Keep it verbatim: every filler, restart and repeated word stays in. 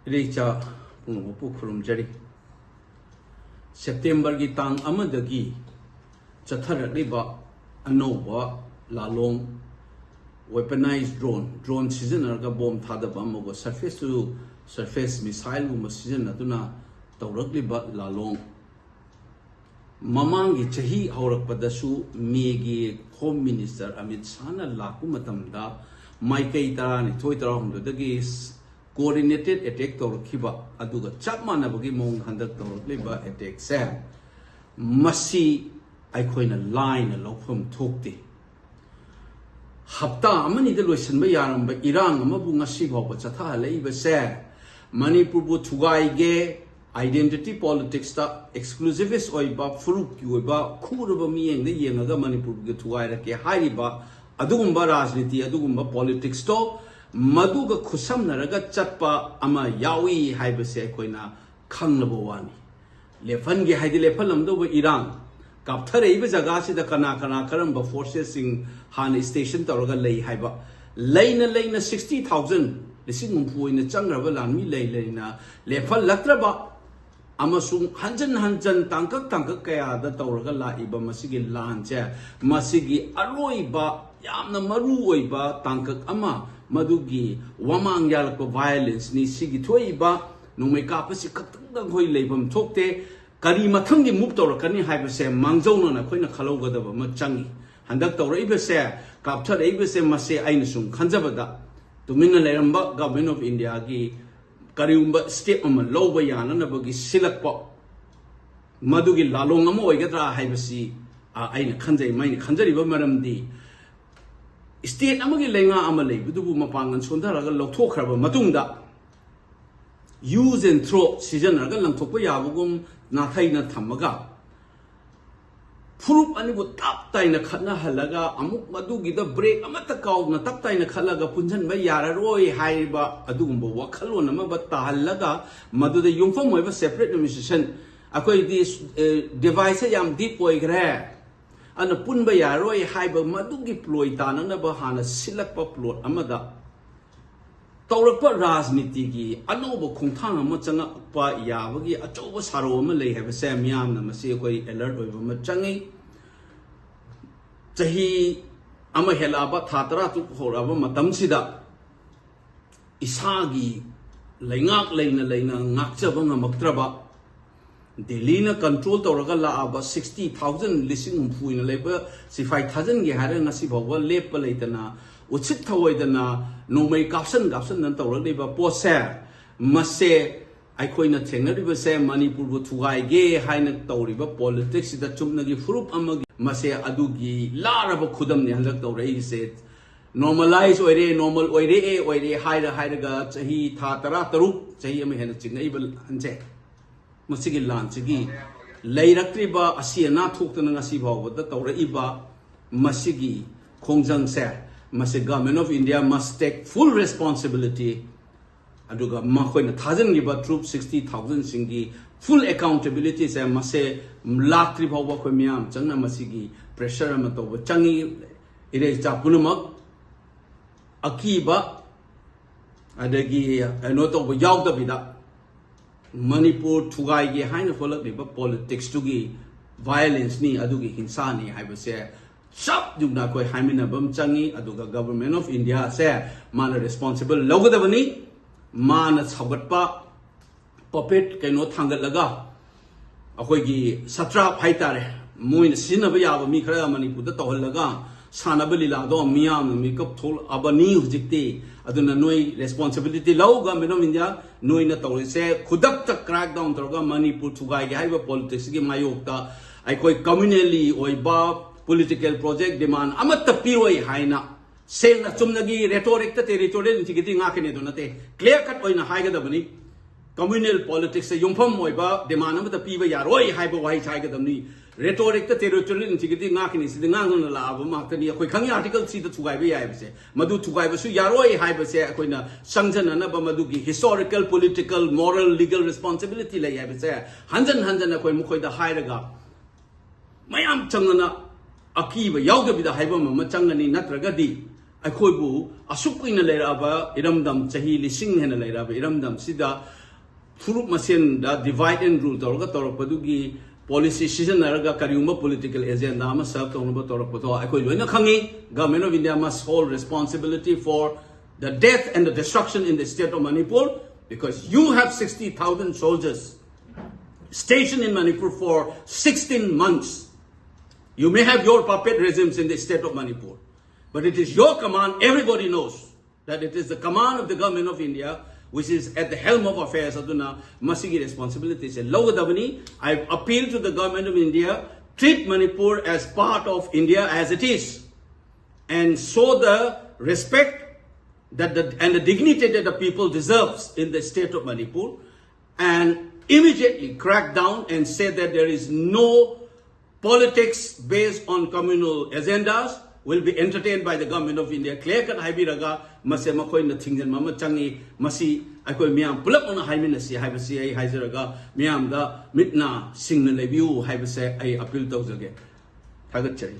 ꯏꯔꯩꯆꯥ ꯄꯨꯝꯅꯃꯛꯄꯨ ꯈꯨꯔꯨꯝꯖꯔꯤ꯫ ꯁꯦꯞꯇꯦꯝꯕꯔꯒꯤ ꯇꯥꯡ ꯑꯃꯗꯒꯤ ꯆꯠꯊꯔꯛꯂꯤꯕ ꯑꯅꯧꯕ ꯂꯥꯂꯣꯡ, weaponized drone, drone ꯁꯤꯖꯤꯟꯅꯔꯒ ꯕꯣꯝ ꯊꯥꯗꯕ ꯑꯃꯒ surface to surface missileꯒꯨꯝꯕ ꯁꯤꯖꯤꯟꯅꯗꯨꯅ ꯇꯧꯔꯛꯂꯤꯕ ꯂꯥꯂꯣꯡ, ꯃꯃꯥꯡꯒꯤ ꯆꯍꯤ ꯍꯧꯔꯛꯄꯗꯁꯨ ꯃꯦꯒꯤ Home Minister ꯑꯃꯤꯠ ꯁꯥꯍꯅ ꯂꯥꯛꯄ ꯃꯇꯝꯗ ꯃꯥꯏꯀꯩ ꯇꯔꯥꯅꯤꯊꯣꯏ ꯇꯔꯥꯍꯨꯝꯗꯣꯏꯗꯒꯤ coordinated attack ꯇꯧꯔꯛꯈꯤꯕ ꯑꯗꯨꯒ ꯆꯞ ꯃꯥꯟꯅꯕꯒꯤ ꯃꯑꯣꯡꯗ ꯍꯟꯗꯛ ꯇꯧꯔꯛꯂꯤꯕ attackꯁꯦ, ꯃꯁꯤ ꯑꯩꯈꯣꯏꯅ ꯂꯥꯏꯅ ꯂꯧꯐꯝ ꯊꯣꯛꯇꯦ꯫ ꯍꯞꯇꯥ ꯑꯃꯅꯤꯗ ꯂꯣꯏꯁꯤꯟꯕ ꯌꯥꯔꯝꯕ ꯏꯔꯥꯡ ꯑꯃꯕꯨ ꯉꯁꯤ ꯐꯥꯎꯕ ꯆꯠꯊꯍꯜꯂꯛꯏꯕꯁꯦ, ꯃꯅꯤꯄꯨꯔꯕꯨ ꯊꯨꯒꯥꯏꯒꯦ, identity politicsꯇ exclusivist ꯑꯣꯏꯕ, ꯐꯨꯔꯨꯞꯀꯤ ꯑꯣꯏꯕ ꯈꯨꯔꯕ ꯃꯤꯠꯌꯦꯡꯗ ꯌꯦꯡꯉꯒ ꯃꯅꯤꯄꯨꯔꯕꯨ ꯊꯨꯒꯥꯏꯔꯛꯀꯦ ꯍꯥꯏꯔꯤꯕ ꯑꯗꯨꯒꯨꯝꯕ ꯔꯥꯖꯅꯤꯇꯤ, ꯑꯗꯨꯒꯨꯝꯕ politicsꯇꯣ, ꯃꯗꯨꯒ ꯈꯨꯠꯁꯝꯅꯔꯒ ꯆꯠꯄ ꯑꯃ ꯌꯥꯎꯏ ꯍꯥꯏꯕꯁꯦ ꯑꯩꯈꯣꯏꯅ ꯈꯪꯂꯕ ꯋꯥꯅꯤ꯫ ꯂꯦꯞꯍꯟꯒꯦ ꯍꯥꯏꯗꯤ ꯂꯦꯞꯍꯜꯂꯝꯗꯧꯕ ꯏꯔꯥꯡ, ꯀꯥꯞꯊꯔꯛꯏꯕ ꯖꯒꯥꯁꯤꯗ ꯀꯅꯥ ꯀꯅꯥ, ꯀꯔꯝꯕ forcesꯁꯤꯡ ꯍꯥꯟꯅ station ꯇꯧꯔꯒ ꯂꯩ ꯍꯥꯏꯕ, ꯂꯩꯅ ꯂꯩꯅ sixty thousand, ꯂꯤꯁꯤꯡ ꯍꯨꯝꯐꯨ ꯑꯣꯏꯅ ꯆꯪꯈ꯭ꯔꯕ ꯂꯥꯟꯃꯤ ꯂꯩ ꯂꯩꯅ ꯂꯦꯞꯍꯜꯂꯛꯇ꯭ꯔꯕ ꯑꯃꯁꯨꯡ ꯍꯟꯖꯟ ꯍꯟꯖꯟ ꯇꯥꯡꯀꯛ ꯇꯥꯡꯀꯛ ꯀꯌꯥꯗ ꯇꯧꯔꯒ ꯂꯥꯛꯏꯕ ꯃꯁꯤꯒꯤ ꯂꯥꯟꯁꯦ, ꯃꯁꯤꯒꯤ ꯑꯔꯣꯏꯕ ꯌꯥꯝꯅ ꯃꯔꯨ ꯑꯣꯏꯕ ꯇꯥꯡꯀꯛ ꯑꯃ, ꯃꯗꯨꯒꯤ ꯋꯥꯃꯥꯡ ꯌꯥꯜꯂꯛꯄ violenceꯅꯤ꯫ ꯁꯤꯒꯤ ꯊꯣꯛꯏꯕ ꯅꯣꯡꯃꯩ ꯀꯥꯞꯄꯁꯤ ꯈꯛꯇꯪꯗ ꯑꯩꯈꯣꯏ ꯂꯩꯐꯝ ꯊꯣꯛꯇꯦ꯫ ꯀꯔꯤ ꯃꯊꯪꯒꯤ move ꯇꯧꯔꯛꯀꯅꯤ ꯍꯥꯏꯕꯁꯦ ꯃꯥꯡꯖꯧꯅꯅ ꯑꯩꯈꯣꯏꯅ ꯈꯜꯍꯧꯒꯗꯕ ꯑꯃ ꯆꯪꯉꯤ꯫ ꯍꯟꯗꯛ ꯇꯧꯔꯛꯏꯕꯁꯦ, ꯀꯥꯞꯊꯔꯛꯏꯕꯁꯦ, ꯃꯁꯦ ꯑꯩꯅ ꯁꯨꯝ ꯈꯟꯖꯕꯗ, ꯇꯨꯃꯤꯟꯅ ꯂꯩꯔꯝꯕ Government of Indiaꯒꯤ ꯀꯔꯤꯒꯨꯝꯕ step ꯑꯃ ꯂꯧꯕ ꯌꯥꯅꯅꯕꯒꯤ ꯁꯤꯜꯂꯛꯄ ꯃꯗꯨꯒꯤ ꯂꯥꯂꯣꯡ ꯑꯃ ꯑꯣꯏꯒꯗ꯭ꯔꯥ ꯍꯥꯏꯕꯁꯤ, ꯑ, ꯑꯩꯅ ꯈꯟꯖꯩ꯫ ꯃꯩꯅ ꯈꯟꯖꯔꯤꯕ ꯃꯔꯝꯗꯤ, state ꯑꯃꯒꯤ ꯂꯩꯉꯥꯛ ꯑꯃ ꯂꯩꯕꯗꯨꯕꯨ ꯃꯄꯥꯡꯒꯜ ꯁꯣꯟꯊꯔꯒ ꯂꯧꯊꯣꯛꯈ꯭ꯔꯕ ꯃꯇꯨꯡꯗ, use and throw ꯁꯤꯖꯤꯟꯅꯔꯒ ꯂꯪꯊꯣꯛꯄ ꯌꯥꯕꯒꯨꯝ ꯅꯥꯊꯩꯅ ꯊꯝꯃꯒ, ꯐꯨꯔꯨꯞ ꯑꯅꯤꯕꯨ ꯇꯞ ꯇꯥꯏꯅ ꯈꯠꯅꯍꯜꯂꯒ, ꯑꯃꯨꯛ ꯃꯗꯨꯒꯤꯗ break ꯑꯃꯠꯇ ꯀꯥꯎꯗꯅ ꯇꯞ ꯇꯥꯏꯅ ꯈꯠꯂꯒ ꯄꯨꯟꯁꯤꯟꯕ ꯌꯥꯔꯔꯣꯏ ꯍꯥꯏꯔꯤꯕ ꯑꯗꯨꯒꯨꯝꯕ ꯋꯥꯈꯜꯂꯣꯟ ꯑꯃ ꯇꯥꯍꯜꯂꯒ, ꯃꯗꯨꯗ ꯌꯨꯝꯐꯝ ꯑꯣꯏꯕ separate administration, ꯑꯩꯈꯣꯏꯗꯤ, ꯑꯦ, deviceꯁꯦ ꯌꯥꯝ deep ꯑꯣꯏꯈ꯭ꯔꯦ, ꯑꯗꯨꯅ ꯄꯨꯟꯕ ꯌꯥꯔꯔꯣꯏ ꯍꯥꯏꯕ ꯃꯗꯨꯒꯤ ꯄ꯭ꯂꯣꯏ ꯇꯥꯅꯅꯕ ꯍꯥꯟꯅ ꯁꯤꯜꯂꯛꯄ plot ꯑꯃꯗ, ꯇꯧꯔꯛꯄ ꯔꯥꯖꯅꯤꯇꯤꯒꯤ ꯑꯅꯧꯕ ꯈꯣꯡꯊꯥꯡ ꯑꯃ ꯆꯪꯉꯛꯄ ꯌꯥꯕꯒꯤ ꯑꯆꯧꯕ ꯁꯥꯔꯧ ꯑꯃ ꯂꯩ ꯍꯥꯏꯕꯁꯦ ꯃꯤꯌꯥꯝꯅ ꯃꯁꯤ ꯑꯩꯈꯣꯏ alert ꯑꯣꯏꯕ ꯑꯃ ꯆꯪꯉꯤ꯫ ꯆꯍꯤ ꯑꯃ ꯍꯦꯜꯂꯛꯑꯕ, ꯊꯥ ꯇꯔꯥ ꯇꯔꯨꯛ ꯍꯧꯔꯛꯑꯕ ꯃꯇꯝꯁꯤꯗ ꯏꯁꯥꯒꯤ ꯂꯩꯉꯥꯛ ꯂꯩꯅ ꯂꯩꯅ ꯉꯥꯛꯆꯕ ꯉꯝꯃꯛꯇ꯭ꯔꯕ, ꯗꯦꯜꯂꯤꯅ control ꯇꯧꯔꯒ ꯂꯥꯛꯑꯕ sixty thousand, ꯂꯤꯁꯤꯡ ꯍꯨꯝꯐꯨ ꯍꯦꯟꯅ ꯂꯩꯕ ꯁꯤꯐꯥꯏ ꯊꯥꯖꯤꯟꯒꯦ ꯍꯥꯏꯔꯒ ꯉꯁꯤ ꯐꯥꯎꯕ ꯂꯦꯞꯄ ꯂꯩꯇꯅ, ꯎꯠꯁꯤꯠ ꯊꯑꯣꯏꯗꯅ ꯅꯣꯡꯃꯩ ꯀꯥꯞꯁꯟ ꯀꯥꯞꯁꯟꯗꯅ ꯇꯧꯔꯛꯂꯤꯕ ꯄꯣꯠꯁꯦ, ꯃꯁꯦ ꯑꯩꯈꯣꯏꯅ ꯊꯦꯡꯅꯔꯤꯕꯁꯦ ꯃꯅꯤꯄꯨꯔꯕꯨ ꯊꯨꯒꯥꯏꯒꯦ ꯍꯥꯏꯅ ꯇꯧꯔꯤꯕ politics ꯁꯤꯗ ꯆꯨꯝꯅꯒꯤ ꯐꯨꯔꯨꯞ ꯑꯃꯒꯤ ꯃꯁꯦ ꯑꯗꯨꯒꯤ ꯂꯥꯔꯕ ꯈꯨꯗꯝꯅꯤ ꯍꯟꯗꯛ ꯇꯧꯔꯛꯏꯁꯦ꯫ Normalize ꯑꯣꯏꯔꯦ, normal ꯑꯣꯏꯔꯦ, ꯑꯣꯏꯔꯦ ꯍꯥꯏꯔ ꯍꯥꯏꯔꯒ ꯆꯍꯤ ꯊꯥ ꯇꯔꯥ ꯇꯔꯨꯛ, ꯆꯍꯤ ꯑꯃ ꯍꯦꯟꯅ ꯆꯤꯡꯉꯛꯏꯕ ꯂꯥꯟꯁꯦ, ꯃꯁꯤꯒꯤ ꯂꯥꯟꯁꯤꯒꯤ ꯂꯩꯔꯛꯇ꯭ꯔꯤꯕ ꯑꯁꯤ ꯑꯅꯥ ꯊꯣꯛꯇꯅ ꯉꯁꯤ ꯐꯥꯎꯕꯗ ꯇꯧꯔꯛꯏꯕ ꯃꯁꯤꯒꯤ ꯈꯣꯡꯖꯪꯁꯦ, ꯃꯁꯤ Government of India must take full responsibility꯫ ꯑꯗꯨꯒ ꯃꯈꯣꯏꯅ ꯊꯥꯖꯤꯟꯈꯤꯕ troop sixty thousand ꯁꯤꯡꯒꯤ full accountability ꯁꯦ ꯃꯁꯦ ꯂꯥꯛꯇ꯭ꯔꯤ ꯐꯥꯎꯕ ꯑꯩꯈꯣꯏ ꯃꯤꯌꯥꯝ ꯆꯪꯅ ꯃꯁꯤꯒꯤ pressure ꯑꯃ ꯇꯧꯕ ꯆꯪꯉꯤ꯫ ꯏꯔꯩꯆꯥ ꯄꯨꯝꯅꯃꯛ ꯑꯀꯤꯕ ꯑꯗꯒꯤ ꯀꯩꯅꯣ ꯇꯧꯕ ꯌꯥꯎꯗꯕꯤꯗ, ꯃꯅꯤꯄꯨꯔ ꯊꯨꯒꯥꯏꯒꯦ ꯍꯥꯏꯅ ꯍꯣꯠꯂꯛꯂꯤꯕ politics ꯇꯨꯒꯤ violence ꯅꯤ, ꯑꯗꯨꯒꯤ ꯍꯤꯡꯁꯥꯅꯤ ꯍꯥꯏꯕꯁꯦ ꯆꯞ ꯌꯨꯡꯅ ꯑꯩꯈꯣꯏ ꯍꯥꯏꯃꯤꯟꯅꯕ ꯑꯃ ꯆꯪꯉꯤ꯫ ꯑꯗꯨꯒ Government of India ꯁꯦ ꯃꯥꯅ responsible ꯂꯧꯒꯗꯕꯅꯤ꯫ ꯃꯥꯅ ꯁꯧꯒꯠꯄ puppet ꯀꯩꯅꯣ ꯊꯥꯡꯒꯠꯂꯒ, ꯑꯩꯈꯣꯏꯒꯤ satrap ꯍꯥꯏꯇꯥꯔꯦ, ꯃꯣꯏꯅ ꯁꯤꯖꯤꯟꯅꯕ ꯌꯥꯕ ꯃꯤ ꯈꯔ ꯃꯅꯤꯄꯨꯔꯗ ꯇꯧꯍꯜꯂꯒ ꯁꯥꯟꯅꯕ ꯂꯤꯂꯥꯗꯣ ꯃꯤꯌꯥꯝꯅ ꯃꯤꯀꯞ ꯊꯣꯛꯂꯛꯑꯕꯅꯤ ꯍꯧꯖꯤꯛꯇꯤ꯫ ꯑꯗꯨꯅ ꯅꯣꯏ responsibility ꯂꯧ, Government of India꯫ ꯅꯣꯏꯅ ꯇꯧꯔꯤꯁꯦ ꯈꯨꯗꯛꯇ crack down ꯇꯧꯔꯒ ꯃꯅꯤꯄꯨꯔ ꯊꯨꯒꯥꯏꯒꯦ ꯍꯥꯏꯔꯤꯕ politics ꯀꯤ ꯃꯥꯌꯣꯛꯇ ꯑꯩꯈꯣꯏ communally ꯑꯣꯏꯕ political project demand ꯑꯃꯠꯇ ꯄꯤꯔꯣꯏ ꯍꯥꯏꯅ ꯁꯦꯡꯅ ꯆꯨꯝꯅꯒꯤ rhetoric ꯇ territorial integrity ꯉꯥꯛꯀꯅꯤ ꯑꯗꯨ ꯅꯠꯇꯦ, clear cut ꯑꯣꯏꯅ ꯍꯥꯏꯒꯗꯕꯅꯤ꯫ Communal politics ꯇ ꯌꯨꯝꯐꯝ ꯑꯣꯏꯕ demand ꯑꯃꯠꯇ ꯄꯤꯕ ꯌꯥꯔꯣꯏ ꯍꯥꯏꯕ ꯋꯥꯍꯩꯁꯦ ꯍꯥꯏꯒꯗꯕꯅꯤ꯫ Rhetoric ꯇ territorial integrity ꯉꯥꯛꯀꯅꯤ, ꯁꯤꯗꯤ ꯉꯥꯡꯗꯨꯅ ꯂꯥꯛꯑꯕ ꯉꯥꯛꯇꯅꯤ꯫ ꯑꯩꯈꯣꯏ ꯈꯪꯉꯤ Article three ꯗ ꯊꯨꯒꯥꯏꯕ ꯌꯥꯏ ꯍꯥꯏꯕꯁꯦ, ꯃꯗꯨ ꯊꯨꯒꯥꯏꯕꯁꯨ ꯌꯥꯔꯣꯏ ꯍꯥꯏꯕꯁꯦ ꯑꯩꯈꯣꯏꯅ ꯆꯪꯖꯅꯅꯕ ꯃꯗꯨꯒꯤ historical, political, moral, legal responsibility ꯂꯩ ꯍꯥꯏꯕꯁꯦ ꯍꯟꯖꯟ ꯍꯟꯖꯟ ꯑꯩꯈꯣꯏ ꯃꯈꯣꯏꯗ ꯍꯥꯏꯔꯒ ꯃꯌꯥꯝ ꯆꯪꯗꯅ ꯑꯀꯤꯕ ꯌꯥꯎꯗꯕꯤꯗ ꯍꯥꯏꯐꯝ ꯑꯃ ꯆꯪꯒꯅꯤ꯫ ꯅꯠꯇ꯭ꯔꯒꯗꯤ ꯑꯩꯈꯣꯏꯕꯨ ꯑꯁꯨꯛ ꯀꯨꯏꯅ ꯂꯩꯔꯛꯑꯕ ꯏꯔꯝꯗꯝ, ꯆꯍꯤ ꯂꯤꯁꯤꯡ ꯍꯦꯟꯅ ꯂꯩꯔꯛꯑꯕ ꯏꯔꯝꯗꯝꯁꯤꯗ ꯐꯨꯔꯨꯞ ꯃꯁꯦꯟꯗ divide and rule ꯇꯧꯔꯒ ꯇꯧꯔꯛꯄꯗꯨꯒꯤ policy ꯁꯤꯖꯤꯟꯅꯔꯒ ꯀꯔꯤꯒꯨꯝꯕ political agenda ꯑꯃ serve ꯇꯧꯅꯕ ꯇꯧꯔꯛꯄꯗꯣ ꯑꯩꯈꯣꯏ ꯂꯣꯏꯅ ꯈꯪꯉꯤ꯫ Government of India must hold responsibility for the death and the destruction in the state of Manipur, because you have sixty thousand soldiers stationed in Manipur for sixteen months. You may have your puppet regimes in the state of Manipur, but it is your command. Everybody knows that it is the command of the Government of India which is at the helm of affairs. ꯑꯗꯨꯅ ꯃꯁꯤꯒꯤ responsibility ꯁꯦ ꯂꯧꯒꯗꯕꯅꯤ꯫ I appeal to the Government of India, treat Manipur as part of India as it is, and show the respect that the, and the dignity that the people deserves in the state of Manipur, and immediately crack down and say that there is no politics based on communal agendas will be entertained by the Government of India꯫ Clear cut ꯍꯥꯏꯕꯤꯔꯒ ꯃꯁꯦ ꯃꯈꯣꯏꯅ ꯊꯤꯡꯖꯤꯟꯕ ꯑꯃ ꯆꯪꯉꯤ꯫ ꯃꯁꯤ ꯑꯩꯈꯣꯏ ꯃꯤꯌꯥꯝ ꯄꯨꯂꯞ ꯑꯣꯏꯅ ꯍꯥꯏꯃꯤꯟꯅꯁꯤ ꯍꯥꯏꯕꯁꯤ ꯑꯩ ꯍꯥꯏꯖꯔꯒ ꯃꯤꯌꯥꯝꯗ ꯃꯤꯠ ꯅꯥ ꯁꯤꯡꯅ ꯂꯩꯕꯤꯌꯨ ꯍꯥꯏꯕꯁꯦ ꯑꯩ appeal ꯇꯧꯖꯒꯦ꯫ ꯊꯥꯒꯠꯆꯔꯤ꯫